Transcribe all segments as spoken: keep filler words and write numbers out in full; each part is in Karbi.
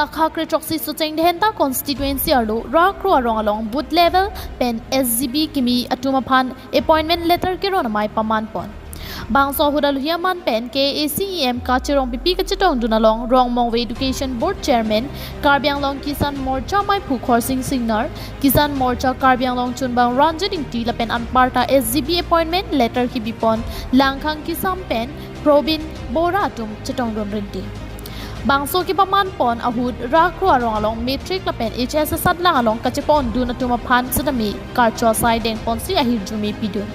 Akha kre throksi Socheng Dhenta constituency arlo Rakro arong along booth level pen S G B kimi atum aphan appointment letter keron amei paman pon. Bangso ahut alohi aman pen K A A C E M Kache Rongpipi kachetongdun along Rongmongve Education Board Chairman, Karbi Anglong Kisan Morcha meiphu Khorsing Singnar, Kisan Morcha Karbi Anglong chunbang Ranjit Ingti lapen anparta S G B appointment letter kebi pon Langkhang Kisam pen Probin Bora atum chetongdun rinti. Bangso kepaman pon ahut Rakro arong along matric lapen H S asatlang along kachepondun atum aphan sitame karcho asai dengponsi ahirjume pidun.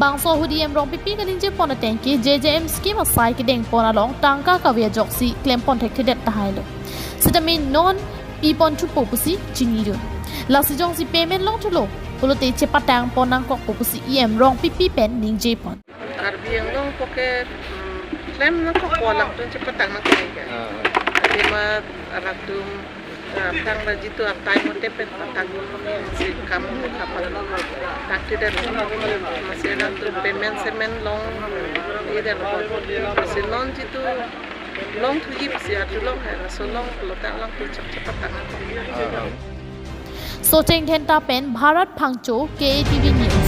Bangso ahut E M Rongpipi kaningje pon ateng ke J J M scheme asai kedeng pon along tangka kave ajoksi klem pon thekthedet tahailo. Sitame non pi pon thupo pusi chinidun. Lasi jongsi payment long thulo pulote chepatang pon nangkokpo pusi E M Rongpipi pen ningje pon. Karbi Anglong poke, mm, klem nangkokpo, alangtum chepatang nangkok ke. Ah. Athema alangtum, ah, aphrang ra jitu atai mote pen patang si kam ko kapan. Takti dan si alangtum payment semen long, ida si non jitu long thuji si atu long hai, so long pulote alangtum chep chepatang nangkok. Ah. Socheng Dhenta pen Bharat Phangcho, K A T V News.